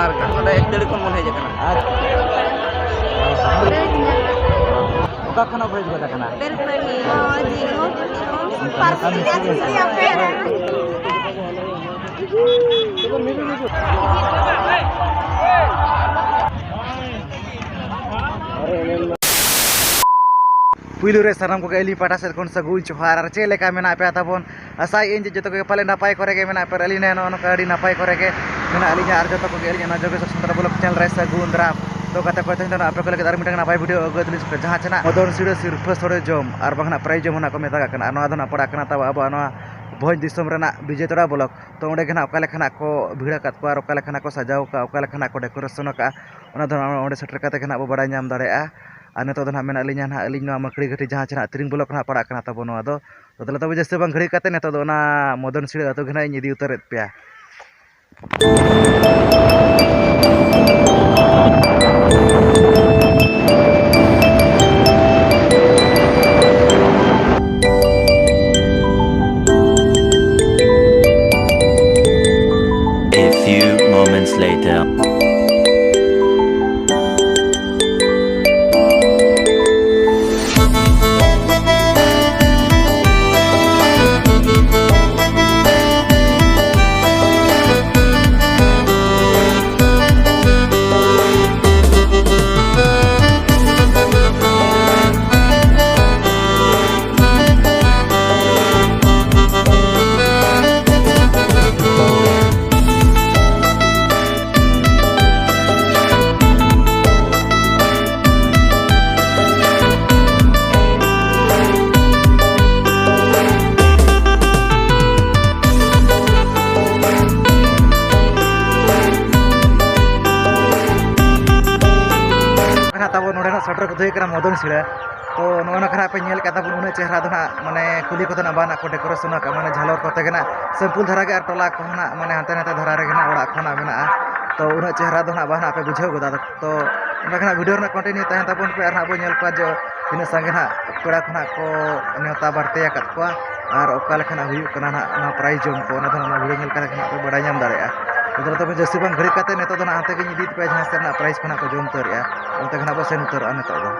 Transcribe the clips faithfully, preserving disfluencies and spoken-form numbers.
ᱱᱚᱰᱮ ᱮᱠ ᱛᱟᱹᱲᱤ ᱠᱷᱚᱱ ᱵᱚᱱ ᱦᱮᱡ ᱟᱠᱟᱱᱟ᱾ ᱟᱨ ᱚᱠᱟ ᱠᱷᱚᱱᱟᱜ ᱵᱚ ᱦᱮᱡ ᱜᱚᱫ ᱟᱠᱟᱱᱟ? ᱵᱮᱞᱯᱟᱦᱟᱲᱤ᱾ ᱦᱚᱸ, ᱡᱤ, ᱦᱚᱸ, ᱦᱚᱸ, ᱯᱟᱨᱥᱮᱞ ᱜᱮ ᱟᱹᱜᱩ ᱦᱩᱭᱩᱜᱼᱟ᱾ ᱯᱩᱭᱞᱩ ᱨᱮ ᱥᱟᱱᱟᱢ ᱠᱚᱜᱮ ᱟᱹᱞᱤᱧ ᱯᱟᱦᱴᱟ ᱥᱮᱫ ᱠᱷᱚᱱ ᱥᱟᱹᱜᱩᱱ ᱡᱚᱦᱟᱨ᱾ ᱟᱨ ᱪᱮᱫ ᱞᱮᱠᱟ ᱢᱮᱱᱟᱜ ᱯᱮᱭᱟ ᱛᱟᱵᱚᱱ? ᱟᱥᱟᱭᱮᱫ ᱟᱹᱧ ᱡᱮ ᱡᱚᱛᱚ ᱜᱮ ᱯᱟᱞᱮ ᱱᱟᱯᱟᱭ ᱠᱚᱨᱮ ᱜᱮ ᱢᱮᱱᱟᱜ ᱯᱮ᱾ ᱟᱹᱞᱤᱧ ᱦᱚᱸ ᱱᱚᱜᱼᱚ ᱱᱚᱝᱠᱟ ᱟᱹᱰᱤ ᱱᱟᱯᱟᱭ ᱠᱚᱨᱮ ᱜᱮ ᱢᱮᱱᱟᱜ ᱞᱤᱧᱟ᱾ ᱟᱨ ᱡᱚᱛᱚ ᱠᱚᱜᱮ ᱟᱹᱞᱤᱧᱟᱜ ᱱᱚᱣᱟ ᱡᱳᱜᱮᱥ ᱥᱟᱱᱛᱟᱲ ᱵᱞᱚᱜ ᱪᱮᱱᱮᱞ ᱨᱮ ᱥᱟᱹᱜᱩᱱ ᱫᱟᱨᱟᱢ᱾ ᱛᱚ ᱜᱟᱛᱮ ᱠᱚ, ᱛᱮᱦᱮᱧ ᱫᱚ ᱱᱟᱜ ᱟᱯᱮ ᱠᱚ ᱞᱟᱹᱜᱤᱫ ᱟᱨ ᱢᱤᱫᱴᱟᱝ ᱱᱟᱯᱟᱭ ᱵᱷᱤᱰᱤᱭᱳ ᱟᱹᱜᱩ ᱠᱟᱛᱮ ᱞᱤᱧ ᱥᱮᱴᱮᱨᱟ, ᱡᱟᱦᱟᱸ ᱪᱮ ᱱᱟᱜ ᱢᱚᱫᱚᱱ ᱥᱤᱲᱟᱹ ᱥᱤᱨᱯᱟᱹ ᱥᱳᱲᱮ ᱡᱚᱢ, ᱟᱨ ᱵᱟᱝ ᱱᱟᱜ ᱯᱨᱟᱭᱤᱡᱽ ᱡᱚᱢ ᱦᱚᱸ ᱱᱟᱜ ᱠᱚ ᱢᱮᱛᱟᱜᱟᱜ ᱠᱟᱱᱟ᱾ ᱟᱨ ᱱᱚᱣᱟ ᱫᱚ ᱱᱟᱜ ᱯᱟᱲᱟᱜ ᱠᱟᱱᱟ ᱛᱟᱵᱚ ᱟᱵᱚᱣᱟᱜ ᱱᱚᱣᱟ ᱵᱷᱚᱸᱡᱽ ᱫᱤᱥᱚᱢ ᱨᱮᱱᱟᱜ ᱵᱤᱡᱚᱭ ᱛᱚᱲᱟ ᱵᱞᱚᱠ᱾ ᱛᱚ ᱚᱸᱰᱮ ᱜᱮ ᱱᱟᱜ ᱚᱠᱟ ᱞᱮᱠᱟ ᱱᱟᱜ ᱠᱚ ᱵᱷᱤᱲ ᱟᱠᱟᱫ ᱠᱚᱣᱟ ᱟᱨ ᱚᱠᱟ ᱞᱮᱠᱟ ᱱᱟᱜ ᱠᱚ ᱥᱟᱡᱟᱣ ᱟᱠᱟᱫᱼᱟ, ᱚᱠᱟ ᱞᱮᱠᱟ ᱱᱟᱜ ᱠᱚ ᱰᱮᱠᱳᱨᱮᱥᱚᱱ ᱟᱠᱟᱫᱼᱟ, ᱚᱱᱟ ᱫᱚ ᱱᱟᱜ ᱚᱸᱰᱮ ᱥᱮᱴᱮᱨ ᱠᱟᱛᱮ ᱜᱮ ᱱᱟᱜ ᱵᱚ ᱵᱟᱲᱟᱭ ᱧᱟᱢ ᱫᱟᱲᱮᱭᱟᱜᱼᱟ᱾ ᱟᱨ ᱱᱤᱛᱚᱜ ᱫᱚ ᱱᱟᱜ ᱢᱮᱱᱟᱜ ᱞᱤᱧᱟ ᱱᱟᱜ ᱟᱹᱞᱤᱧ ᱱᱚᱣᱟ ᱢᱟᱹᱠᱲᱤ ᱜᱷᱟᱹᱴᱤ, ᱡᱟᱦᱟᱸ ᱪᱮ ᱱᱟᱜ ᱛᱤᱨᱤᱝ ᱵᱞᱚᱠ ᱱᱟᱜ ᱯᱟᱲᱟᱜ ᱠᱟᱱᱟ ᱛᱟᱵᱚ ᱱᱚᱣᱟ ᱫᱚ᱾ ᱛᱚ ᱛᱟᱦᱚᱞᱮ ᱛᱚᱵᱮ ᱡᱟᱹᱥᱛᱤ ᱵᱟᱝ ᱜᱷᱟᱹᱲᱤ ᱠᱟᱛᱮ ᱱᱤᱛᱚᱜ ᱫᱚ ᱚᱱᱟ ᱢᱚᱫᱚᱱ ᱥᱤᱲᱟᱹ ᱟᱹᱛᱩ ᱜᱮ ᱱᱟᱜ ᱤᱧ ᱤᱫᱤ ᱩᱛᱟᱹᱨᱮᱫ ᱯᱮᱭᱟ᱾ A few moments later. ᱱᱟᱦᱟᱜ ᱛᱟᱵᱚ ᱱᱚᱰᱮ ᱱᱟᱦᱟᱜ ᱥᱮᱴᱮᱨ ᱠᱚ ᱦᱩᱭ ᱠᱟᱱᱟ ᱢᱚᱫᱚᱱ ᱥᱤᱲᱟᱹ᱾ ᱛᱚ ᱱᱚᱜᱼᱚ ᱱᱚᱝᱠᱟ ᱱᱟᱦᱟᱜ ᱯᱮ ᱧᱮᱞ ᱠᱮᱫ ᱛᱟᱵᱚᱱ, ᱩᱱᱟᱹᱜ ᱪᱮᱦᱨᱟ ᱫᱚ ᱱᱟᱦᱟᱜ ᱢᱟᱱᱮ ᱠᱩᱞᱦᱤ ᱠᱚᱫᱚ ᱱᱟᱦᱟᱜ ᱵᱟᱝ ᱱᱟᱦᱟᱜ ᱠᱚ ᱰᱮᱠᱳᱨᱮᱥᱚᱱ ᱟᱠᱟᱫ, ᱢᱟᱱᱮ ᱡᱷᱟᱞᱚᱨ ᱠᱚᱛᱮ ᱜᱮ ᱱᱟᱦᱟᱜ ᱥᱤᱢᱯᱩᱞ ᱫᱷᱟᱨᱟ ᱜᱮ, ᱟᱨ ᱴᱚᱞᱟ ᱠᱚᱦᱚᱸ ᱱᱟᱦᱟᱜ ᱢᱟᱱᱮ ᱦᱟᱱᱛᱮ ᱱᱟᱛᱮ ᱫᱷᱟᱨᱟ ᱨᱮᱜᱮ ᱱᱟᱦᱟᱜ ᱚᱲᱟᱜ ᱠᱚ ᱱᱟᱦᱟᱜ ᱢᱮᱱᱟᱜᱼᱟ᱾ ᱛᱚ ᱩᱱᱟᱹᱜ ᱪᱮᱦᱨᱟ ᱫᱚ ᱱᱟᱦᱟᱜ ᱵᱟᱝ ᱱᱟᱦᱟᱜ ᱯᱮ ᱵᱩᱡᱷᱟᱹᱣ ᱜᱚᱫᱟ᱾ ᱛᱚ ᱚᱱᱠᱟ ᱜᱮ ᱱᱟᱦᱟᱜ ᱵᱷᱤᱰᱤᱭᱳ ᱨᱮᱱᱟᱜ ᱠᱚᱱᱴᱤᱱᱤᱭᱩ ᱛᱟᱦᱮᱱ ᱛᱟᱵᱚᱱ ᱯᱮ, ᱟᱨ ᱱᱟᱦᱟᱜ ᱵᱚᱱ ᱧᱮᱞ ᱠᱚᱣᱟ ᱡᱮ ᱛᱤᱱᱟᱹᱜ ᱥᱟᱸᱜᱮ ᱱᱟᱦᱟᱜ ᱯᱮᱲᱟ ᱠᱚ ᱱᱟᱦᱟᱜ ᱠᱚ ᱱᱮᱣᱛᱟ ᱵᱟᱨᱛᱮ ᱟᱠᱟᱫ ᱠᱚᱣᱟ ᱟᱨ ᱚᱠᱟ ᱞᱮᱠᱟ ᱱᱟᱦᱟᱜ ᱦᱩᱭᱩᱜ ᱠᱟᱱᱟ ᱱᱟᱦᱟᱜ ᱱᱚᱣᱟ ᱯᱨᱟᱭᱤᱡᱽ ᱡᱚᱢ ᱠᱚ, ᱚᱱᱟ ᱫᱚ ᱱᱟᱦᱟᱜ ᱵᱷᱤᱰᱤᱭᱳ ᱧᱮᱞ ᱠᱟᱛᱮ ᱱᱟᱦᱟᱜ ᱯᱮ ᱵᱟᱲᱟᱭ ᱧᱟᱢ ᱫᱟᱲᱮᱭᱟᱜᱼᱟ᱾ ᱟᱫᱚ ᱛᱚᱵᱮ ᱡᱟᱹᱥᱛᱤ ᱵᱟᱝ ᱜᱷᱟᱹᱲᱤᱡ ᱠᱟᱛᱮ ᱱᱤᱛᱚᱜ ᱫᱚ ᱱᱟᱜ ᱦᱟᱱᱛᱮ ᱜᱤᱧ ᱤᱫᱤᱭᱮᱫ ᱯᱮᱭᱟ, ᱡᱟᱦᱟᱸ ᱥᱮᱫ ᱨᱮᱱᱟᱜ prize ᱠᱚ ᱱᱟᱜ ᱠᱚ ᱡᱚᱢ ᱩᱛᱟᱹᱨᱮᱜᱼᱟ, ᱚᱱᱛᱮ ᱜᱮ ᱱᱟᱜ ᱵᱚ ᱥᱮᱱ ᱩᱛᱟᱹᱨᱚᱜᱼᱟ ᱱᱤᱛᱚᱜ ᱫᱚ᱾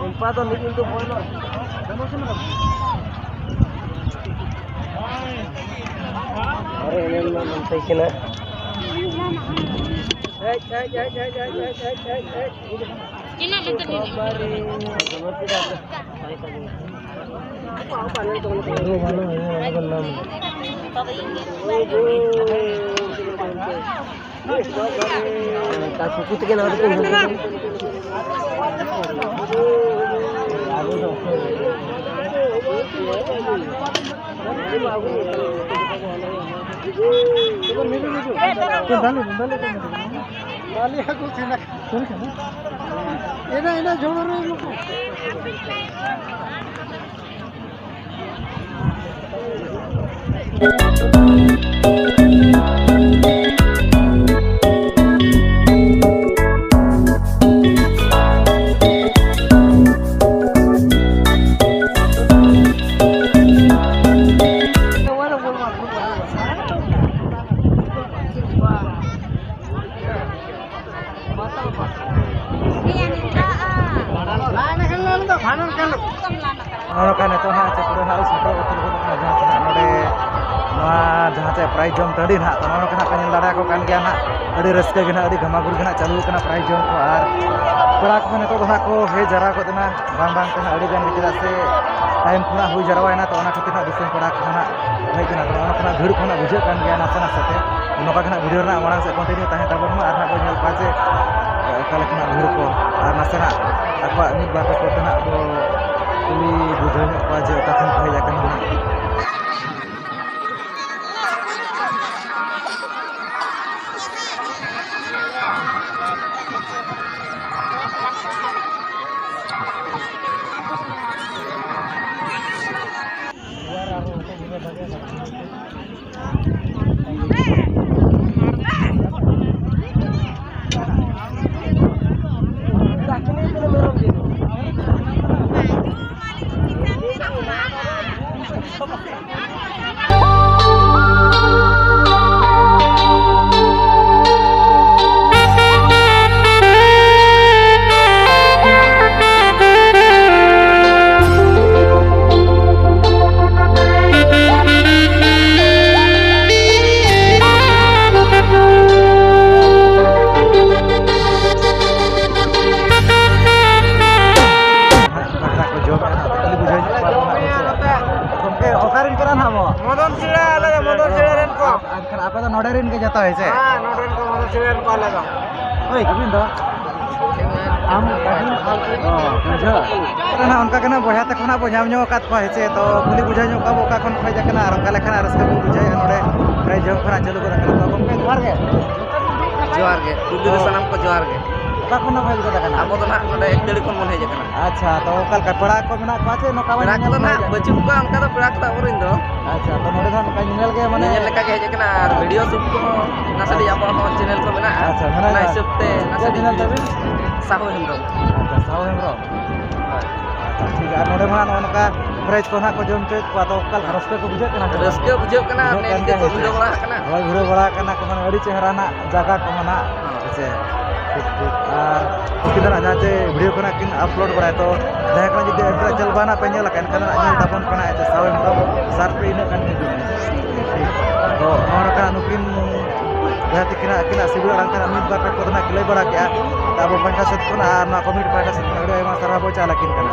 ᱚᱱᱯᱟ ᱫᱚ ᱢᱤᱫ ᱧᱤᱫᱟᱹ ᱵᱚᱞ ᱫᱚ᱾ ᱟᱨ ᱮᱱᱮᱡ ᱢᱟ ᱱᱚᱱᱛᱮ ᱠᱟᱱᱟ᱾ ᱦᱮᱡ, ᱦᱮᱡ, ᱦᱮᱡ᱾ ᱤᱱᱟᱹ ᱢᱮᱱᱛᱮ ᱱᱤᱱ ᱵᱟᱵᱟᱨᱮ᱾ ᱚᱱᱟ ᱠᱚ ᱱᱟᱢ᱾ ᱛᱟ ᱠᱩᱠᱩ ᱛᱟᱹᱠᱤᱱ ᱟᱨ ᱠᱤᱱ ᱦᱤᱡᱩᱜ ᱠᱟᱱᱟ᱾ ᱮᱱᱟ, ᱮᱱᱟ ᱡᱷᱚᱲ ᱨᱮ ᱱᱩᱠᱩ᱾ ᱱᱚᱜᱼᱚ ᱱᱚᱝᱠᱟ ᱱᱤᱛᱚᱜ ᱦᱟᱸᱜ ᱪᱮᱫ ᱠᱚᱨᱮ ᱦᱟᱸᱜ ᱞᱮ ᱥᱮᱴᱮᱨ ᱩᱛᱟᱹᱨ ᱜᱚᱫ ᱠᱟᱱᱟ, ᱡᱟᱦᱟᱸ ᱥᱮ ᱦᱟᱸᱜ ᱱᱚᱰᱮ ᱱᱚᱣᱟ ᱡᱟᱦᱟᱸ ᱪᱮ prize ᱡᱚᱢ ᱴᱟᱺᱰᱤ ᱱᱟᱦᱟᱜ, ᱛᱚ ᱱᱚᱜᱼᱚ ᱱᱚᱝᱠᱟ ᱱᱟᱦᱟᱜ ᱯᱮ ᱧᱮᱞ ᱫᱟᱲᱮᱭᱟᱠᱚ ᱠᱟᱱ ᱜᱮᱭᱟ ᱱᱟᱦᱟᱜ, ᱟᱹᱰᱤ ᱨᱟᱹᱥᱠᱟᱹ ᱜᱮ ᱱᱟᱦᱟᱜ, ᱟᱹᱰᱤ ᱜᱷᱟᱢᱟᱜᱷᱩᱨ ᱜᱮ ᱱᱟᱦᱟᱜ ᱪᱟᱹᱞᱩ ᱟᱠᱟᱱᱟ prize ᱡᱚᱢ ᱠᱚ᱾ ᱟᱨ ᱯᱮᱲᱟ ᱠᱚᱦᱚᱸ ᱱᱤᱛᱚᱜ ᱫᱚ ᱱᱟᱦᱟᱜ ᱠᱚ ᱦᱮᱡ ᱡᱟᱣᱨᱟ ᱜᱚᱫ ᱮᱱᱟ, ᱵᱟᱝ ᱵᱟᱝ ᱛᱮ ᱱᱟᱦᱟᱜ ᱟᱹᱰᱤ ᱜᱟᱱ ᱜᱮ, ᱪᱮᱫᱟᱜ ᱥᱮ time ᱠᱷᱚᱱᱟᱜ ᱦᱩᱭ ᱡᱟᱣᱨᱟᱭᱮᱱᱟ, ᱛᱚ ᱚᱱᱟ ᱠᱷᱟᱹᱛᱤᱨ ᱱᱟᱦᱟᱜ ᱫᱤᱥᱚᱢ ᱯᱮᱲᱟ ᱠᱚᱦᱚᱸ ᱱᱟᱦᱟᱜ ᱦᱮᱡ ᱮᱱᱟ᱾ ᱛᱚ ᱱᱚᱜᱼᱚ ᱱᱚᱝᱠᱟᱱᱟᱜ ᱵᱷᱤᱲ ᱠᱚᱦᱚᱸ ᱱᱟᱦᱟᱜ ᱵᱩᱡᱷᱟᱹᱜ ᱠᱟᱱ ᱜᱮᱭᱟ ᱱᱟᱥᱮ ᱱᱟᱥᱮ ᱛᱮ, ᱱᱚᱝᱠᱟ ᱜᱮ ᱱᱟᱦᱟᱜ video ᱨᱮᱱᱟᱜ ᱢᱟᱲᱟᱝ ᱥᱮᱫ continue ᱛᱟᱦᱮᱸ ᱛᱟᱵᱚᱱ ᱢᱟ, ᱟᱨ ᱱᱟᱦᱟᱜ ᱵᱚᱱ ᱧᱮᱞ ᱠᱚᱣᱟ ᱡᱮ ᱚᱠᱟ ᱞᱮᱠᱟᱱᱟᱜ ᱵᱷᱤᱲ ᱠᱚ, ᱟᱨ ᱱᱟᱥᱮᱱᱟᱜ ᱟᱠᱚᱣᱟᱜ ᱢᱤᱫ ᱵᱟᱨ ᱠᱟᱛᱷᱟ ᱛᱮ ᱱᱟᱦᱟᱜ ᱵᱚ ᱠᱩᱞᱤ ᱵᱩᱡᱷᱟᱹᱣ ᱧᱚᱜ ᱠᱚᱣᱟ ᱡᱮ ᱚᱠᱟ ᱠᱷᱚᱱ ᱠᱚ ᱦᱮᱡ ᱟᱠᱟᱱᱟ ᱱᱟᱦᱟᱜ᱾ ᱦᱳᱭ ᱥᱮ? ᱦᱮᱸ, ᱱᱚᱰᱮᱱ ᱠᱚ ᱢᱟᱱᱮ ᱪᱮᱬᱮ ᱠᱚ ᱟᱞᱮ ᱫᱚ᱾ ᱳᱭ, ᱜᱳᱵᱤᱱᱫᱚ᱾ ᱟᱢ ᱚ, ᱵᱩᱡᱷᱟᱹᱣ᱾ ᱚᱱᱟ ᱚᱱᱠᱟ ᱜᱮ ᱱᱟᱜ ᱵᱚᱭᱦᱟ ᱛᱟᱠᱚ ᱱᱟᱜ ᱵᱚ ᱧᱟᱢ ᱧᱚᱜ ᱟᱠᱟᱫ ᱠᱚᱣᱟ, ᱦᱮᱸ ᱥᱮ? ᱛᱚ, ᱠᱩᱞᱤ ᱵᱩᱡᱷᱟᱹᱣ ᱧᱚᱜ ᱠᱚᱣᱟ ᱵᱚ, ᱚᱠᱟ ᱠᱷᱚᱱ ᱠᱚ ᱦᱮᱡ ᱟᱠᱟᱱᱟ ᱟᱨ ᱚᱠᱟ ᱞᱮᱠᱟᱱᱟᱜ ᱨᱟᱹᱥᱠᱟᱹ ᱵᱚ ᱵᱩᱡᱷᱟᱹᱣᱮᱫᱼᱟ ᱱᱚᱰᱮ᱾ ᱯᱨᱟᱭ ᱡᱚᱢ ᱠᱷᱚᱱᱟᱜ ᱪᱟᱹᱞᱩ ᱜᱚᱫ ᱟᱠᱟᱱᱟ᱾ ᱛᱚ, ᱜᱚᱢᱠᱮ, ᱡᱚᱦᱟᱨ ᱜᱮ᱾ ᱡᱚᱦᱟᱨ ᱜᱮ, ᱠᱩᱞᱤ ᱨᱮ ᱛᱚ, ᱥᱟᱱᱟᱢ ᱠᱚ ᱡᱚᱦᱟᱨ ᱜᱮ᱾ ᱚᱠᱟ ᱠᱷᱚᱱᱟᱜ ᱵᱚ ᱦᱮᱡ ᱜᱚᱫ ᱟᱠᱟᱱᱟ? ᱟᱵᱚ ᱫᱚ ᱱᱟᱜ ᱱᱚᱰᱮ ᱮᱠ ᱛᱟᱹᱲᱤ ᱠᱷᱚᱱ ᱵᱚᱱ ᱦᱮᱡ ᱟᱠᱟᱱᱟ᱾ ᱟᱪᱪᱷᱟ, ᱛᱚ ᱚᱠᱟ ᱞᱮᱠᱟ ᱯᱮᱲᱟ ᱠᱚ ᱢᱮᱱᱟᱜ ᱠᱚᱣᱟ ᱪᱮ ᱱᱚᱝᱠᱟ ᱵᱚᱱ ᱯᱮᱲᱟ ᱧᱮᱧᱮᱞ ᱠᱚᱫᱚ ᱵᱚᱱ ᱱᱟᱜ ᱦᱮᱡ ᱟᱠᱟᱱᱟ? ᱵᱟᱹᱪᱩᱜ ᱠᱚᱣᱟ, ᱚᱱᱠᱟ ᱫᱚ ᱯᱮᱲᱟ ᱠᱚᱫᱚ ᱟᱹᱣᱨᱤᱧ ᱫᱚ᱾ ᱟᱪᱪᱷᱟ, ᱛᱚ ᱱᱚᱰᱮ ᱫᱚ ᱱᱟᱜ ᱱᱚᱝᱠᱟ ᱧᱮᱧᱮᱞ ᱜᱮ, ᱢᱟᱱᱮ ᱧᱮᱧᱮᱞ ᱞᱮᱠᱟ ᱜᱮ ᱦᱮᱡ ᱟᱠᱟᱱᱟ ᱟᱨ ᱵᱷᱤᱰᱤᱭᱳ ᱥᱩᱴ ᱠᱚᱦᱚᱸ ᱱᱟᱥᱮ ᱟᱪᱪᱷᱟ᱾ ᱟᱵᱚᱣᱟᱜ ᱦᱚᱸ ᱪᱮᱱᱮᱞ ᱠᱚ ᱢᱮᱱᱟᱜᱼᱟ᱾ ᱟᱪᱪᱷᱟ, ᱢᱮᱱᱟᱜ ᱚᱱᱟ ᱜᱮᱭᱟ᱾ ᱦᱤᱥᱟᱹᱵ ᱛᱮ ᱱᱟᱥᱮ ᱪᱮᱫ ᱪᱮᱱᱮᱞ ᱛᱟᱵᱤᱱ? ᱥᱟᱦᱩ ᱦᱮᱢᱵᱨᱚᱢ᱾ ᱟᱪᱪᱷᱟ, ᱥᱟᱦᱩ ᱦᱮᱢᱵᱨᱚᱢ᱾ ᱦᱳᱭ᱾ ᱟᱪᱪᱷᱟ, ᱴᱷᱤᱠ ᱜᱮᱭᱟ᱾ ᱟᱨ ᱱᱚᱰᱮ ᱢᱟ ᱱᱚᱜᱼᱚ ᱱᱚᱝᱠᱟ ᱯᱨᱟᱭᱤᱡᱽ ᱠᱚ ᱱᱟᱜ ᱠᱚ ᱡᱚᱢ ᱦᱚᱪᱚᱭᱮᱫ ᱠᱚᱣᱟ, ᱟᱫᱚ ᱚᱠᱟ ᱞᱮᱠᱟ ᱨᱟᱹᱥᱠᱟᱹ ᱠᱚ ᱵᱩᱡᱷᱟᱹᱜ ᱠᱟᱱᱟ ᱥᱮ ᱵᱟᱝ? ᱨᱟᱹᱥᱠᱟᱹ ᱵᱩᱡᱷᱟᱹᱜ ᱠᱟᱱᱟ, ᱵᱩᱡᱷᱟᱹᱜ ᱱᱮ ᱠᱟᱱ ᱱᱤᱝᱠᱟᱹ ᱜᱮᱭᱟ, ᱠᱚ ᱦᱮᱸ ᱥᱮ? ᱵᱷᱤᱲᱟᱹᱣ ᱵᱟᱲᱟ ᱟᱠᱟᱱᱟ᱾ ᱦᱳᱭ, ᱵᱷᱤᱲᱟᱹᱣ ᱵᱟᱲᱟ ᱟᱠᱟᱱᱟ ᱠᱚ, ᱢᱟᱱᱮ ᱟᱹᱰᱤ ᱪᱮᱦᱨᱟ ᱱᱟᱜ ᱡᱟᱭᱜᱟ ᱠᱚ ᱢᱮᱱᱟᱜ, ᱦᱮᱸ ᱥᱮ? ᱴᱷᱤᱠ, ᱴᱷᱤᱠ᱾ ᱟᱨ ᱩᱱᱠᱤᱱ ᱫᱚ ᱱᱟᱜ ᱡᱟᱦᱟᱸ ᱪᱮ ᱵᱷᱤᱰᱤᱭᱳ ᱠᱚ ᱱᱟᱜ ᱠᱤᱱ ᱟᱯᱞᱳᱰ ᱵᱟᱲᱟᱭᱟ, ᱛᱚ ᱡᱟᱦᱟᱸᱭ ᱠᱚ ᱡᱩᱫᱤ ᱟᱹᱵᱤᱱᱟᱜ ᱪᱮᱱᱮᱞ ᱵᱟᱝ ᱱᱟᱜ ᱯᱮ ᱧᱮᱞ ᱟᱠᱟᱫ, ᱮᱱᱠᱷᱟᱱ ᱱᱟᱜ ᱧᱮᱞ ᱛᱟᱵᱚᱱ ᱯᱮ ᱱᱟᱜ, ᱦᱮᱸ ᱥᱮ? ᱥᱟᱣ ᱦᱮᱢᱵᱨᱚᱢ ᱥᱟᱨᱪ ᱯᱮ, ᱤᱱᱟᱹᱜ ᱜᱟᱱ ᱜᱮ ᱦᱤᱡᱩᱜᱼᱟ᱾ ᱴᱷᱤᱠ᱾ ᱛᱚ ᱱᱚᱜᱼᱚ ᱱᱚᱝᱠᱟ ᱱᱩᱠᱤᱱ ᱡᱟᱦᱟᱸ ᱛᱤᱠᱤᱱᱟᱜ ᱟᱹᱠᱤᱱᱟᱜ ᱥᱤᱵᱤᱞ ᱟᱲᱟᱝ ᱛᱮ ᱱᱟᱜ ᱢᱤᱫ ᱵᱟᱨ ᱠᱟᱛᱷᱟ ᱠᱚ ᱱᱟᱜ ᱠᱤᱱ ᱞᱟᱹᱭ ᱵᱟᱲᱟ ᱠᱮᱜᱼᱟ, ᱛᱚ ᱟᱵᱚ ᱯᱟᱦᱴᱟ ᱥᱮᱫ ᱠᱷᱚᱱ ᱟᱨ ᱱᱚᱣᱟ ᱠᱚᱢᱤᱴᱤ ᱯᱟᱦᱴᱟ ᱥᱮᱫ ᱠᱷᱚᱱ ᱟᱹᱰᱤ ᱟᱭᱢᱟ ᱥᱟᱨᱦᱟᱣ ᱵᱚ ᱪᱟᱞ ᱟᱹᱠᱤᱱ ᱠᱟᱱᱟ᱾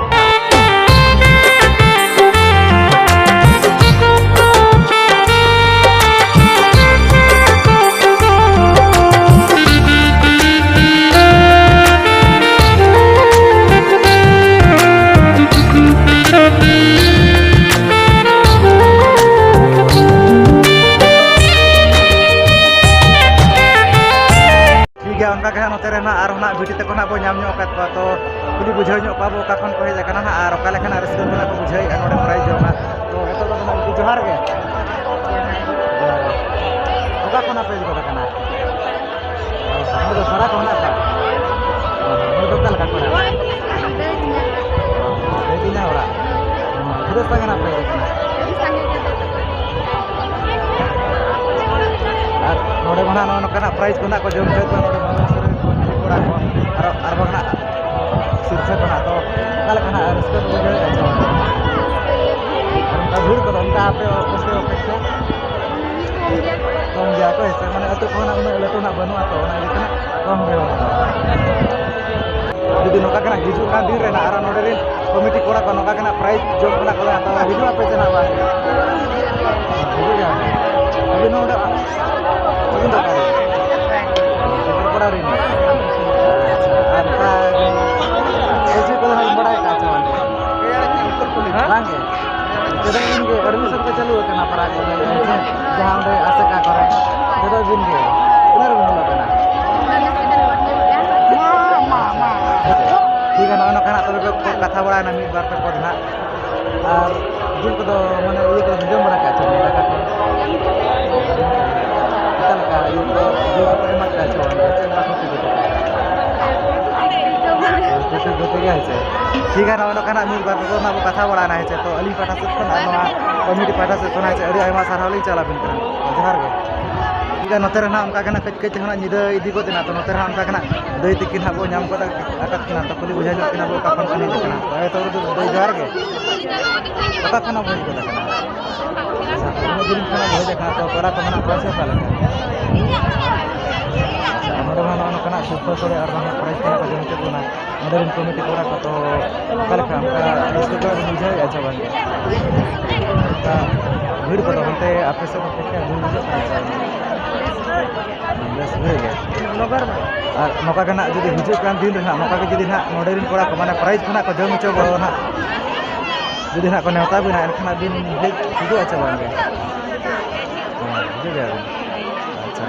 ᱴᱷᱤᱠ ᱜᱮᱭᱟ, ᱚᱱᱠᱟ ᱜᱮ ᱦᱟᱸᱜ ᱱᱚᱛᱮ ᱨᱮ ᱱᱟᱜ ᱟᱨᱦᱚᱸ ᱱᱟᱜ ᱵᱤᱴᱤ ᱛᱟᱠᱚ ᱱᱟᱜ ᱵᱚ ᱧᱟᱢ ᱧᱚᱜ ᱟᱠᱟᱫ ᱠᱚᱣᱟ, ᱛᱚ ᱠᱩᱞᱤ ᱵᱩᱡᱷᱟᱹᱣ ᱧᱚᱜ ᱠᱚᱣᱟ ᱵᱚ ᱚᱠᱟ ᱠᱷᱚᱱ ᱠᱚ ᱦᱮᱡ ᱟᱠᱟᱱᱟ ᱱᱟᱜ ᱟᱨ ᱚᱠᱟ ᱞᱮᱠᱟᱱᱟᱜ ᱨᱟᱹᱥᱠᱟᱹ ᱠᱚ ᱱᱟᱜ ᱠᱚ ᱵᱩᱡᱷᱟᱹᱣᱮᱫᱼᱟ ᱱᱚᱰᱮ ᱯᱨᱟᱭᱤᱡᱽ ᱡᱚᱢ ᱱᱟᱜ᱾ ᱛᱚ ᱱᱤᱛᱚᱜ ᱫᱚ ᱱᱟᱜ ᱡᱚᱦᱟᱨ ᱜᱮ᱾ ᱡᱚᱦᱟᱨ ᱜᱮ᱾ ᱚᱠᱟ ᱠᱷᱚᱱ ᱟᱯᱮ ᱦᱮᱡ ᱜᱚᱫ ᱟᱠᱟᱱᱟ? ᱚ, ᱱᱚᱰᱮ ᱫᱚ ᱥᱟᱨᱟ ᱠᱚ ᱢᱮᱱᱟᱜ ᱠᱚᱣᱟ? ᱚ, ᱱᱚᱰᱮ ᱫᱚ ᱚᱠᱟ ᱞᱮᱠᱟ ᱠᱚ ᱢᱮᱱᱟᱜ ᱠᱚᱣᱟ? ᱫᱟᱹᱭ ᱛᱤᱧᱟᱹ ᱚᱲᱟᱜ᱾ ᱚ, ᱛᱤᱱᱟᱹᱜ ᱥᱟᱸᱜᱮ ᱱᱟᱜ ᱯᱮ ᱦᱮᱡ ᱟᱠᱟᱱᱟ? ᱟᱹᱰᱤ ᱥᱟᱸᱜᱮ ᱜᱮ ᱫᱟᱹᱭ ᱛᱟᱠᱚ᱾ ᱟᱨ ᱱᱚᱰᱮ ᱢᱟ ᱱᱟᱜ ᱱᱚᱜᱼᱚ ᱱᱚᱝᱠᱟᱱᱟᱜ ᱯᱨᱟᱭᱤᱡᱽ ᱠᱚ ᱱᱟᱜ ᱠᱚ ᱡᱚᱢ ᱦᱚᱪᱚᱭᱮᱫ ᱠᱚᱣᱟ ᱱᱚᱰᱮ ᱢᱚᱱᱳᱡᱽ ᱥᱚᱨᱮᱱ ᱠᱚ, ᱠᱚᱲᱟ ᱠᱚ, ᱟᱨ, ᱟᱨ ᱵᱟᱝ ᱱᱟᱜ ᱥᱤᱨᱯᱷᱟᱹ ᱠᱚ ᱱᱟᱜ᱾ ᱛᱚ ᱚᱠᱟ ᱞᱮᱠᱟ ᱱᱟᱜ ᱨᱟᱹᱥᱠᱟᱹ ᱠᱚ ᱵᱩᱡᱷᱟᱹᱣᱮᱫᱼᱟ ᱪᱮ ᱵᱟᱝ? ᱟᱨ ᱚᱱᱠᱟ ᱵᱷᱤᱲ ᱠᱚᱫᱚ ᱚᱱᱠᱟ ᱟᱯᱮ ᱚᱯᱮ ᱠᱷᱚᱱ? ᱠᱚᱢ ᱜᱮᱭᱟ ᱠᱚ᱾ ᱠᱚᱢ ᱜᱮᱭᱟ ᱠᱚ, ᱦᱮᱸ ᱥᱮ? ᱢᱟᱱᱮ ᱟᱹᱛᱩ ᱠᱚᱦᱚᱸ ᱱᱟᱜ ᱩᱱᱟᱹᱜ ᱞᱟᱹᱴᱩ ᱱᱟᱜ ᱵᱟᱹᱱᱩᱜᱼᱟ, ᱛᱚ ᱚᱱᱟ ᱤᱫᱤ ᱛᱮ ᱱᱟᱜ ᱠᱚᱢ ᱜᱮ ᱦᱚᱲ᱾ ᱡᱩᱫᱤ ᱱᱚᱝᱠᱟ ᱜᱮ ᱱᱟᱜ ᱦᱤᱡᱩᱜ ᱠᱟᱱ ᱫᱤᱱ ᱨᱮ ᱱᱟᱜ ᱟᱨᱚ ᱱᱚᱰᱮ ᱨᱮᱱ ᱠᱚᱢᱤᱴᱤ ᱠᱚᱲᱟ ᱠᱚ ᱱᱚᱝᱠᱟ ᱜᱮ ᱱᱟᱜ ᱯᱨᱟᱭᱤᱡᱽ ᱡᱚᱢ ᱠᱟᱱᱟ ᱠᱚ, ᱛᱚ ᱦᱤᱡᱩᱜ ᱟᱯᱮ ᱪᱮ ᱱᱟᱜ ᱵᱟᱝ? ᱦᱤᱡᱩᱜ ᱜᱮᱭᱟ᱾ ᱟᱹᱵᱤᱱ ᱦᱚᱸ ᱚᱸᱰᱮ ᱠᱚᱲᱟ ᱨᱮᱱ᱾ ᱟᱪᱪᱷᱟ, ᱟᱨ ᱚᱱᱠᱟ ᱚᱞ ᱪᱤᱠᱤ ᱠᱚᱫᱚ ᱦᱟᱸᱜ ᱵᱟᱲᱟᱭ ᱠᱟᱜᱼᱟ ᱥᱮ ᱵᱟᱝ? ᱵᱟᱝ ᱜᱮ? ᱡᱚᱛᱚ ᱫᱤᱱ ᱜᱮ admission ᱠᱚ ᱪᱟᱹᱞᱩ ᱟᱠᱟᱱᱟ ᱯᱟᱨᱟ ᱠᱚᱨᱮ, ᱦᱮᱸ ᱥᱮ? ᱡᱟᱦᱟᱸ ᱚᱸᱰᱮ ᱟᱥᱮᱠᱟ ᱠᱚᱨᱮ, ᱡᱚᱛᱚ ᱫᱤᱱ ᱜᱮ᱾ ᱛᱤᱱᱟᱹᱜ ᱨᱮᱵᱤᱱ ᱚᱞᱚᱜ ᱠᱟᱱᱟ? ᱴᱷᱤᱠ ᱜᱮᱭᱟ, ᱱᱚᱜᱼᱚᱭ ᱱᱚᱝᱠᱟ ᱱᱟᱜ ᱛᱚᱵᱮ ᱯᱮ ᱠᱟᱛᱷᱟ ᱵᱟᱲᱟᱭᱮᱱᱟ ᱢᱤᱫ ᱵᱟᱨ ᱯᱮ ᱯᱚᱫ ᱱᱟᱜ᱾ ᱟᱨ ᱡᱤᱞ ᱠᱚᱫᱚ ᱢᱟᱱᱮ ᱤᱭᱟᱹ ᱠᱚᱫᱚ ᱡᱚᱢ ᱵᱟᱲᱟ ᱠᱟᱜᱼᱟ ᱪᱮ ᱫᱟᱠᱟ ᱠᱚ? ᱚᱠᱟ ᱞᱮᱠᱟ ᱤᱭᱟᱹ ᱠᱚ ᱡᱤᱞ ᱠᱚᱠᱚ ᱮᱢᱟ ᱯᱮᱭᱟ ᱪᱮ ᱵᱟᱝ? ᱪᱮᱫ ᱞᱮᱠᱟ ᱠᱚ ᱩᱛᱩ ᱠᱚ? ᱩᱛᱩ ᱠᱚ ᱛᱮᱜᱮ ᱦᱮᱸ ᱪᱮ᱾ ᱴᱷᱤᱠ ᱜᱮᱭᱟ, ᱱᱚᱜᱼᱚᱭ ᱱᱚᱝᱠᱟ ᱱᱟᱜ ᱢᱤᱫ ᱵᱟᱨ ᱯᱮ ᱯᱚᱫ ᱱᱟᱜ ᱵᱚ ᱠᱟᱛᱷᱟ ᱵᱟᱲᱟᱭᱮᱱᱟ ᱦᱮᱸ ᱪᱮ᱾ ᱛᱚ ᱟᱹᱞᱤᱧ ᱯᱟᱦᱴᱟ ᱥᱮᱫ ᱠᱷᱚᱱ ᱟᱨ ᱱᱚᱣᱟ committee ᱯᱟᱦᱴᱟ ᱥᱮᱫ ᱠᱷᱚᱱ ᱦᱮᱸ ᱪᱮ, ᱟᱹᱰᱤ ᱟᱭᱢᱟ ᱥᱟᱨᱦᱟᱣ ᱞᱤᱧ ᱪᱟᱞ ᱟᱵᱤᱱ ᱠᱟᱱᱟ᱾ ᱡᱚᱦᱟᱨ ᱜᱮ᱾ ᱴᱷᱤᱠ ᱜᱮᱭᱟ, ᱱᱚᱛᱮ ᱨᱮ ᱱᱟᱜ ᱚᱱᱠᱟ ᱜᱮ ᱱᱟᱜ ᱠᱟᱹᱡ ᱠᱟᱹᱡ ᱛᱮ ᱱᱟᱜ ᱧᱤᱫᱟᱹ ᱤᱫᱤ ᱜᱚᱫ ᱮᱱᱟ᱾ ᱛᱚ ᱱᱚᱛᱮ ᱨᱮ ᱱᱟᱜ ᱚᱱᱠᱟ ᱜᱮ ᱱᱟᱜ ᱫᱟᱹᱭ ᱛᱤᱠᱤᱱ ᱦᱟᱸᱜ ᱵᱚ ᱧᱟᱢ ᱜᱚᱫ ᱟᱠᱟᱫ ᱠᱤᱱᱟ᱾ ᱛᱚ ᱠᱩᱞᱤ ᱵᱩᱡᱷᱟᱹᱣ ᱧᱚᱜ ᱠᱤᱱᱟ ᱵᱚ ᱚᱠᱟ ᱠᱷᱚᱱ ᱠᱤᱱ ᱦᱮᱡ ᱟᱠᱟᱱᱟ᱾ ᱛᱚ ᱦᱮᱸ, ᱛᱚ ᱫᱟᱹᱭ ᱡᱚᱦᱟᱨ ᱜᱮ᱾ ᱚᱠᱟ ᱠᱷᱚᱱᱟᱜ ᱵᱚ ᱦᱮᱡ ᱜᱚᱫ ᱟᱠᱟᱱᱟ? ᱟᱪᱪᱷᱟ, ᱛᱚ ᱩᱱᱟᱹᱜ ᱡᱤᱞᱤᱧ ᱠᱷᱚᱱᱟᱜ ᱵᱚ ᱦᱮᱡ ᱟᱠᱟᱱᱟ᱾ ᱛᱚ ᱯᱮᱲᱟ ᱠᱚ ᱢᱮᱱᱟᱜ ᱠᱚᱣᱟ ᱥᱮ ᱚᱠᱟ ᱞᱮᱠᱟ? ᱟᱪᱪᱷᱟ, ᱱᱚᱰᱮ ᱢᱟ ᱱᱚᱜᱼᱚ ᱱᱚᱝᱠᱟᱱᱟᱜ ᱥᱩᱠᱷᱟᱹ ᱥᱳᱲᱮ ᱟᱨ ᱵᱟᱝ prize ᱠᱚ ᱱᱟᱜ ᱠᱚ ᱡᱚᱢ ᱦᱚᱪᱚ ᱵᱚᱱᱟ᱾ ᱱᱚᱰᱮ ᱨᱮᱱ committee ᱠᱚᱲᱟ ᱠᱚ ᱛᱚ ᱚᱠᱟ ᱞᱮᱠᱟ ᱚᱱᱠᱟ ᱨᱟᱹᱥᱠᱟᱹ ᱠᱚ ᱵᱩᱡᱷᱟᱹᱣᱮᱫᱼᱟ ᱪᱮ ᱵᱟᱝ? ᱚᱱᱠᱟ ᱵᱷᱤᱲ ᱠᱚᱫᱚ ᱦᱟᱱᱛᱮ ᱟᱯᱮ ᱥᱮᱫ ᱫᱚ ᱪᱮᱫ ᱞᱮᱠᱟ ᱵᱷᱤᱲ ᱵᱩᱡᱷᱟᱹᱜ ᱠᱟᱱᱟ ᱥᱮ ᱵᱟᱝ? ᱵᱮᱥ ᱵᱷᱤᱲ ᱜᱮ᱾ ᱟᱨ ᱱᱚᱝᱠᱟ ᱜᱮ ᱱᱟᱜ ᱡᱩᱫᱤ ᱦᱤᱡᱩᱜ ᱠᱟᱱ ᱫᱤᱱ ᱨᱮ ᱱᱟᱜ ᱱᱚᱝᱠᱟ ᱜᱮ ᱡᱩᱫᱤ ᱱᱟᱜ ᱱᱚᱰᱮ ᱨᱮᱱ ᱠᱚᱲᱟ ᱠᱚ ᱢᱟᱱᱮ prize ᱠᱷᱚᱱᱟᱜ ᱠᱚ ᱡᱚᱢ ᱦᱚᱪᱚ ᱵᱚᱱᱟ ᱱᱟᱜ, ᱡᱩᱫᱤ ᱱᱟᱜ ᱠᱚ ᱱᱮᱣᱛᱟ ᱵᱤᱱᱟ, ᱮᱱᱠᱷᱟᱱ ᱟᱹᱵᱤᱱ ᱦᱮᱡ ᱦᱤᱡᱩᱜᱼᱟ ᱪᱮ ᱵᱟᱝ ᱜᱮ? ᱦᱮᱸ, ᱦᱤᱡᱩᱜ ᱜᱮᱭᱟ ᱵᱤᱱ᱾ ᱟᱪᱪᱷᱟ,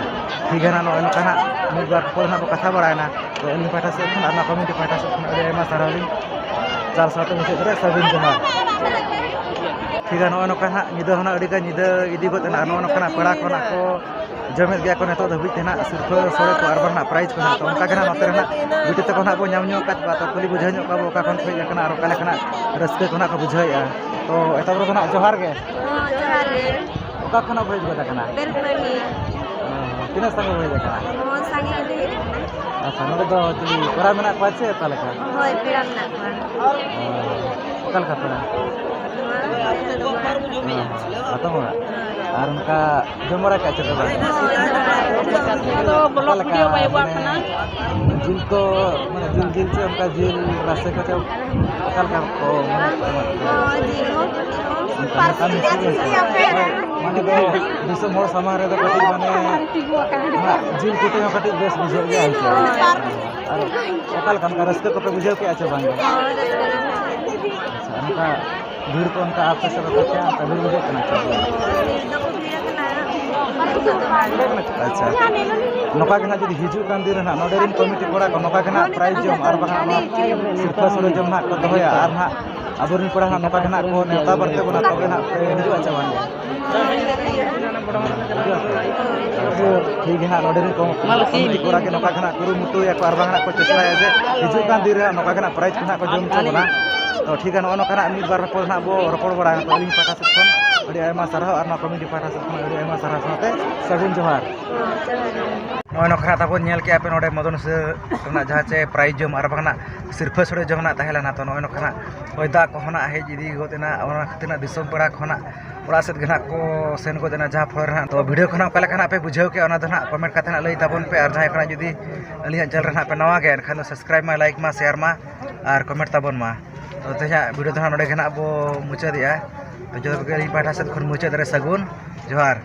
ᱴᱷᱤᱠ ᱜᱮᱭᱟ ᱱᱟᱜ, ᱱᱚᱜᱼᱚᱭ ᱱᱚᱝᱠᱟ ᱱᱟᱜ ᱢᱤᱫ ᱵᱟᱨ ᱠᱚ ᱱᱟᱜ ᱵᱚ ᱠᱟᱛᱷᱟ ᱵᱟᱲᱟᱭᱮᱱᱟ᱾ ᱛᱚ ᱟᱹᱞᱤᱧ ᱯᱟᱦᱴᱟ ᱥᱮᱫ ᱠᱷᱚᱱ ᱟᱨ ᱱᱚᱣᱟ committee ᱯᱟᱦᱴᱟ ᱥᱮᱫ ᱠᱷᱚᱱ ᱟᱹᱰᱤ ᱟᱭᱢᱟ ᱥᱟᱨᱦᱟᱣ ᱞᱤᱧ ᱪᱟᱞ ᱥᱟᱶᱛᱮ ᱢᱩᱪᱟᱹᱫ ᱨᱮ ᱥᱟᱹᱜᱩᱱ ᱡᱚᱦᱟᱨ᱾ ᱴᱷᱤᱠ ᱜᱮᱭᱟ, ᱱᱚᱜᱼᱚᱭ ᱱᱚᱝᱠᱟ ᱦᱟᱸᱜ ᱧᱤᱫᱟᱹ ᱦᱚᱸ ᱱᱟᱜ ᱟᱹᱰᱤ ᱜᱟᱱ ᱧᱤᱫᱟᱹ ᱤᱫᱤ ᱜᱚᱫ ᱮᱱᱟ᱾ ᱟᱨ ᱱᱚᱜᱼᱚ ᱱᱚᱝᱠᱟᱱᱟᱜ ᱯᱮᱲᱟ ᱠᱚ ᱱᱟᱜ ᱠᱚ ᱡᱚᱢᱮᱫ ᱜᱮᱭᱟ ᱠᱚ ᱱᱤᱛᱚᱜ ᱫᱷᱟᱹᱵᱤᱡ ᱛᱮ ᱱᱟᱜ ᱥᱤᱨᱯᱟᱹ ᱥᱳᱲᱮ ᱠᱚ ᱟᱨ ᱵᱟᱝ ᱱᱟᱜ prize ᱠᱚ ᱱᱟᱜ᱾ ᱛᱚ ᱚᱱᱠᱟ ᱜᱮ ᱱᱟᱜ ᱱᱚᱛᱮ ᱨᱮ ᱱᱟᱜ ᱵᱤᱴᱤ ᱛᱟᱠᱚ ᱱᱟᱜ ᱵᱚ ᱧᱟᱢ ᱧᱚᱜ ᱟᱠᱟᱫ ᱠᱚᱣᱟ᱾ ᱛᱚ ᱠᱩᱞᱤ ᱵᱩᱡᱷᱟᱹᱣ ᱧᱚᱜ ᱠᱚᱣᱟ ᱵᱚ ᱚᱠᱟ ᱠᱷᱚᱱ ᱠᱚ ᱦᱮᱡ ᱟᱠᱟᱱᱟ ᱟᱨ ᱚᱠᱟ ᱞᱮᱠᱟᱱᱟᱜ ᱨᱟᱹᱥᱠᱟᱹ ᱠᱚ ᱱᱟᱜ ᱠᱚ ᱵᱩᱡᱷᱟᱹᱣᱮᱫᱼᱟ᱾ ᱛᱚ ᱮᱛᱚᱦᱚᱵ ᱨᱮᱫᱚ ᱱᱟᱜ ᱡᱚᱦᱟᱨ ᱜᱮ᱾ ᱦᱚᱸ, ᱡᱚᱦᱟᱨ ᱜᱮ᱾ ᱚᱠᱟ ᱠᱷᱚᱱᱟᱜ ᱵᱚ ᱦᱮᱡ ᱜᱚᱫ ᱟᱠᱟᱱᱟ? ᱵᱮᱞᱯᱟᱹᱦᱤ᱾ ᱚ, ᱛᱤᱱᱟᱹᱜ ᱥᱟᱸᱜᱮ ᱵᱚ ᱦᱮᱡ ᱟᱠᱟᱱᱟ? ᱦᱚᱸ, ᱥᱟᱸᱜᱮ ᱜᱮᱞᱮ ᱦᱮᱡ ᱟᱠᱟᱱᱟ᱾ ᱟᱪᱪᱷᱟ, ᱱᱚᱰᱮ ᱫᱚ ᱪᱤᱞᱤ ᱯᱮᱲᱟ ᱢᱮᱱᱟᱜ ᱠᱚᱣᱟ ᱪᱮ ᱚᱠᱟ ᱞᱮᱠᱟ? ᱦᱳᱭ, ᱯᱮᱲᱟ ᱢᱮᱱᱟᱜ ᱠᱚᱣᱟ᱾ ᱚ, ᱚᱠᱟ ᱞᱮᱠᱟ ᱯᱮᱲᱟ? ᱱᱚᱣᱟ ᱦᱟᱛᱚᱢ ᱚᱲᱟᱜ᱾ ᱦᱟᱛᱚᱢ ᱚᱲᱟᱜ? ᱦᱳᱭ᱾ ᱟᱨ ᱚᱱᱠᱟ ᱡᱚᱢ ᱵᱟᱲᱟ ᱠᱟᱜ ᱪᱮ ᱵᱟᱝ? ᱟᱫᱚ ᱵᱞᱚᱜ ᱚᱠᱟ ᱞᱮᱠᱟ? ᱵᱷᱤᱰᱤᱭᱳ ᱵᱟᱭ ᱟᱹᱜᱩᱣᱟᱜ ᱢᱟᱱᱮ ᱠᱟᱱᱟ᱾ ᱡᱤᱞ ᱠᱚ, ᱢᱟᱱᱮ ᱡᱤᱞ, ᱡᱤᱞ ᱪᱮ ᱚᱱᱠᱟ ᱡᱤᱞ ᱨᱟᱥᱮ ᱠᱚ ᱪᱮ ᱚᱠᱟ ᱞᱮᱠᱟ ᱠᱚ ᱢᱟᱱᱮ ᱠᱚ ᱮᱢᱚᱜ ᱜᱮᱭᱟ? ᱦᱚᱸ, ᱡᱤᱞ ᱦᱚᱸ, ᱡᱤᱞ ᱦᱚᱸ᱾ ᱚᱱᱠᱟ ᱯᱟᱹᱨᱥᱤ ᱢᱚᱴᱟ ᱨᱮᱭᱟᱜ ᱢᱤᱥᱤ ᱪᱮᱫ ᱜᱮ᱾ ᱪᱮᱫ ᱯᱮ ᱟᱯᱮ? ᱢᱟᱱᱮ ᱫᱚ ᱫᱤᱥᱚᱢ ᱦᱚᱲ ᱥᱟᱢᱟᱝ ᱨᱮᱫᱚ ᱠᱟᱹᱴᱤᱡ ᱢᱟᱱᱮ ᱚᱱᱟ ᱡᱤᱞ ᱠᱚᱴᱮ ᱦᱚᱸ ᱠᱟᱹᱴᱤᱡ ᱵᱮᱥ ᱵᱩᱡᱷᱟᱹᱜ ᱜᱮᱭᱟ ᱦᱮᱸ ᱥᱮ? ᱟᱨ ᱚᱠᱟ ᱞᱮᱠᱟ ᱚᱱᱠᱟ ᱨᱟᱹᱥᱠᱟᱹ ᱠᱚᱯᱮ ᱵᱩᱡᱷᱟᱹᱣ ᱠᱮᱜᱼᱟ ᱪᱮ ᱵᱟᱝ? ᱦᱚᱸ, ᱨᱟᱹᱥᱠᱟᱹ ᱜᱮ ᱵᱩᱡᱷᱟᱹᱜ ᱠᱟᱱᱟ᱾ ᱟᱪᱪᱷᱟ, ᱚᱱᱠᱟ ᱵᱷᱤᱲ ᱠᱚ ᱚᱱᱠᱟ ᱟᱯᱮ ᱥᱮᱫ ᱫᱚ ᱪᱮᱫ ᱞᱮᱠᱟ ᱚᱱᱠᱟ ᱵᱷᱤᱲ ᱵᱩᱡᱷᱟᱹᱜ ᱠᱟᱱᱟ ᱪᱮ? ᱟᱪᱪᱷᱟ, ᱱᱚᱝᱠᱟ ᱜᱮ ᱱᱟᱜ ᱡᱩᱫᱤ ᱦᱤᱡᱩᱜ ᱠᱟᱱ ᱫᱤᱱ ᱨᱮ ᱱᱟᱜ ᱱᱚᱰᱮ ᱨᱮᱱ ᱠᱚᱢᱤᱴᱤ ᱠᱚᱲᱟ ᱠᱚ ᱱᱚᱝᱠᱟ ᱜᱮ ᱱᱟᱜ ᱯᱨᱟᱭᱤᱡᱽ ᱡᱚᱢ ᱟᱨ ᱵᱟᱝ ᱱᱚᱣᱟ ᱥᱤᱨᱯᱟᱹ ᱥᱚᱲᱮ ᱡᱚᱢ ᱱᱟᱜ ᱠᱚ ᱫᱚᱦᱚᱭᱟ ᱟᱨ ᱱᱟᱜ ᱟᱵᱚᱨᱮᱱ ᱠᱚᱲᱟ ᱱᱟᱜ ᱱᱚᱝᱠᱟ ᱜᱮ ᱱᱟᱜ ᱠᱚ ᱱᱮᱣᱛᱟ ᱵᱟᱨᱛᱮ ᱵᱚᱱᱟ, ᱛᱚᱵᱮ ᱱᱟᱜ ᱯᱮ ᱦᱤᱡᱩᱜᱼᱟ ᱪᱮ ᱵᱟᱝ? ᱴᱷᱤᱠ ᱜᱮ ᱱᱟᱜ ᱱᱚᱰᱮ ᱨᱮᱱ ᱠᱚ ᱠᱚᱢᱤᱴᱤ ᱠᱚᱲᱟ ᱜᱮ ᱱᱚᱝᱠᱟ ᱜᱮ ᱱᱟᱜ ᱠᱩᱨᱩᱢᱩᱴᱩᱭᱟᱠᱚ ᱟᱨ ᱵᱟᱝ ᱱᱟᱜ ᱠᱚ ᱪᱮᱥᱴᱟᱭᱟ ᱡᱮ ᱦᱤᱡᱩᱜ ᱠᱟᱱ ᱫᱤᱱ ᱨᱮ ᱱᱚᱝᱠᱟ ᱜᱮ ᱱᱟᱜ ᱯᱨᱟᱭᱤᱡᱽ ᱠᱚ ᱱᱟᱜ ᱠᱚ ᱡᱚᱢ ᱦᱚᱪᱚ ᱵᱚᱱᱟ᱾ ᱛᱚ ᱴᱷᱤᱠ ᱜᱮᱭᱟ, ᱱᱚᱜᱼᱚ ᱱᱚᱝᱠᱟ ᱱᱟᱜ ᱢᱤᱫ ᱵᱟᱨ ᱨᱚᱯᱚᱲ ᱱᱟᱜ ᱵᱚ ᱨᱚᱯᱚᱲ ᱵᱟᱲᱟᱭᱟ᱾ ᱛᱚ ᱟᱹᱞᱤᱧ ᱯᱟᱦᱴᱟ ᱥᱮᱫ ᱠᱷᱚᱱ ᱟᱹᱰᱤ ᱟᱭᱢᱟ ᱥᱟᱨᱦᱟᱣ ᱟᱨ ᱱᱚᱣᱟ ᱠᱚᱢᱤᱴᱤ ᱯᱟᱦᱴᱟ ᱥᱮᱫ ᱠᱷᱚᱱ ᱟᱹᱰᱤ ᱟᱭᱢᱟ ᱥᱟᱨᱦᱟᱣ ᱥᱟᱶᱛᱮ ᱥᱟᱹᱜᱩᱱ ᱡᱚᱦᱟᱨ᱾ ᱱᱚᱜᱼᱚᱭ ᱱᱚᱝᱠᱟ ᱱᱟᱜ ᱛᱟᱵᱚᱱ ᱧᱮᱞ ᱠᱮᱜᱼᱟ ᱯᱮ ᱱᱚᱰᱮ ᱢᱚᱫᱚᱱ ᱥᱮ ᱨᱮᱱᱟᱜ ᱡᱟᱦᱟᱸ ᱪᱮ ᱯᱨᱟᱭᱤᱡᱽ ᱡᱚᱢ ᱟᱨ ᱵᱟᱝ ᱱᱟᱜ ᱥᱤᱨᱯᱟᱹ ᱥᱚᱲᱮ ᱡᱚᱢ ᱱᱟᱜ ᱛᱟᱦᱮᱸ ᱞᱮᱱᱟ᱾ ᱛᱚ ᱱᱚᱜᱼᱚᱭ ᱱᱚᱝᱠᱟ ᱱᱟᱜ ᱦᱚᱭ ᱫᱟᱜ ᱠᱚᱦᱚᱸ ᱱᱟᱜ ᱦᱮᱡ ᱤᱫᱤ ᱜᱚᱫ ᱮᱱᱟ, ᱚᱱᱟ ᱠᱷᱟᱹᱛᱤᱨ ᱱᱟᱜ ᱫᱤᱥᱚᱢ ᱯᱮᱲᱟ ᱠᱚᱦᱚᱸ ᱱᱟᱜ ᱚᱲᱟᱜ ᱥᱮᱫ ᱜᱮ ᱱᱟᱜ ᱠᱚ ᱥᱮᱱ ᱜᱚᱫ ᱮᱱᱟ᱾ ᱡᱟᱦᱟᱸ ᱯᱷᱚᱞ ᱨᱮ ᱱᱟᱜ ᱛᱚ ᱵᱷᱤᱰᱤᱭᱳ ᱠᱷᱚᱱᱟᱜ ᱚᱠᱟ ᱞᱮᱠᱟ ᱱᱟᱜ ᱯᱮ ᱵᱩᱡᱷᱟᱹᱣ ᱠᱮᱜᱼᱟ, ᱚᱱᱟ ᱫᱚ ᱱᱟᱜ ᱠᱚᱢᱮᱱᱴ ᱠᱟᱛᱮ ᱱᱟᱜ ᱞᱟᱹᱭ ᱛᱟᱵᱚᱱ ᱯᱮ᱾ ᱟᱨ ᱡᱟᱦᱟᱸᱭ ᱠᱷᱚᱱᱟᱜ ᱡᱩᱫᱤ ᱟᱹᱞᱤᱧᱟᱜ ᱪᱮᱱᱮᱞ ᱨᱮ ᱱᱟᱜ ᱯᱮ ᱱᱟᱣᱟ ᱜᱮᱭᱟ, ᱮᱱᱠᱷᱟᱱ ᱫᱚ ᱥᱟᱵᱥᱠᱨᱟᱭᱤᱵᱽ ᱢᱟ, ᱞᱟᱭᱤᱠ ᱢᱟ, ᱥᱮᱭᱟᱨ ᱢᱟ ᱟᱨ ᱠᱚᱢᱮᱱᱴ ᱛᱟᱵᱚᱱ ᱢᱟ᱾ ᱛᱚ ᱛᱮᱦᱮᱧᱟᱜ ᱵᱷᱤᱰᱤᱭᱳ ᱫᱚ ᱱᱟᱜ ᱱᱚᱰᱮ ᱜᱮ ᱱᱟᱜ ᱵᱚ ᱢᱩᱪᱟᱹᱫᱮᱜᱼᱟ᱾ ᱛᱚ ᱡᱚᱛᱚ ᱠᱚᱜᱮ ᱟᱹᱞᱤᱧ ᱯᱟᱦᱴᱟ ᱥᱮᱫ ᱠᱷᱚᱱ ᱢᱩᱪᱟᱹᱫ ᱨᱮ ᱥᱟᱹᱜᱩᱱ ᱡᱚᱦᱟᱨ᱾